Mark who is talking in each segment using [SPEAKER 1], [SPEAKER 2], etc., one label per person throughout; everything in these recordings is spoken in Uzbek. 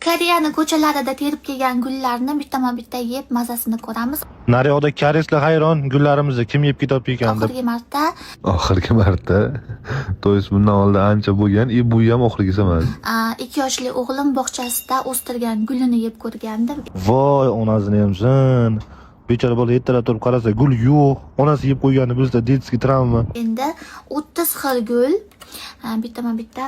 [SPEAKER 1] Koreyani ko'chalarida terib kelgan gullarni bittama-bitta yeb, mazasini ko'ramiz.
[SPEAKER 2] Naryoqda koreyslar hayron, gullarimizni kim yeb ketyapti ekan deb.
[SPEAKER 1] Oxirgi marta
[SPEAKER 3] Oxirgi marta, то есть bundan oldin ancha bo'lgan и bu ham oxirgisi emas.
[SPEAKER 1] 2 yoshli o'g'lim bog'chasida o'stirgan gulini yeb ko'rgandim.
[SPEAKER 2] Voy, onasini emsin. Bechora bola ertalab turib qarasa, gul yo'q. Onasi yeb qo'yganini bilsa, детский travma.
[SPEAKER 1] Endi 30 xil gul bittama-bitta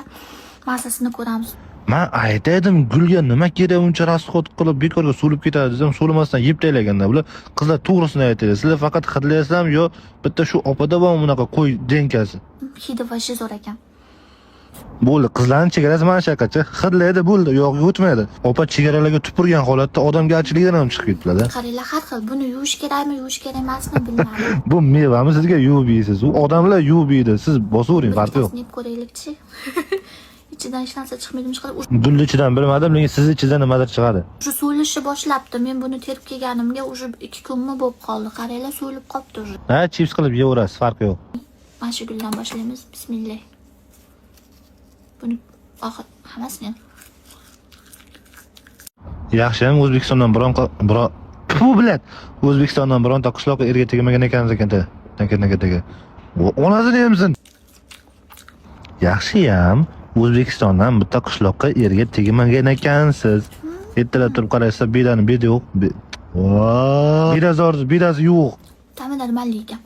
[SPEAKER 1] mazasini ko'ramiz.
[SPEAKER 2] Man aytaydim, gulga nima kerak uncha расход qilib, bekorga so'lib ketadi desam, so'limasdan yeb tashlaganda bular. Qizlar, to'g'risini aytaylik, sizlar faqat hidlaysizlarmi yo bitta shu opada bormi bunaqa qo'y ДНК si?
[SPEAKER 1] Hidi вообще zo'r ekan.
[SPEAKER 2] Bo'ldi, qizlarning chegarasi mana shu yoqqacha. Hidlaydi, bo'ldi, u yog'iga o'tmaydi. Opa chegaralarga tupurgan holatda odamgarchilikdan ham chiqib ketdilar.
[SPEAKER 1] Qaranglar, har xil. Buni yuvish kerakmi, yuvish kerak emasmi, bilmadim.
[SPEAKER 2] Bu mevami sizga yuvib yeysiz? U odamlar yuvib yeydi, siz bosavering, farqi yo'q.
[SPEAKER 1] Bittasini yeb ko'raylikchi. Ichidan hech narsa chiqmaydimi chiqadi.
[SPEAKER 2] Gulni ichidan bilmadim, lekin sizni ichidan nimadir chiqadi.
[SPEAKER 1] Уже so'lishni boshlabdi. Men buni terib kelganimga уже 2 kunmi bo'lib qoldi. Qaranglar, so'lib qolibdi уже.
[SPEAKER 2] Ha, chips qilib yeyaverasiz, farqi yo'q.
[SPEAKER 1] Mana shu guldan boshlaymiz. Bismillah. Buni oxir hammasini.
[SPEAKER 2] Yaxshi ham O'zbekistondan biron biron, bu bilat, O'zbekistondan bironta qishloqqa erga tegmagan ekanmiz ekan. Taka taka taka, onasini emsin. Yaxshiyam O'zbekistondan bitta qishloqqa erga tegmagan ekansiz. Ertalab turib qaraysiz, bedani bedi yo'q. Voy, bedazor, bedasi yo'q.
[SPEAKER 1] Ta'mi нормальный ekan.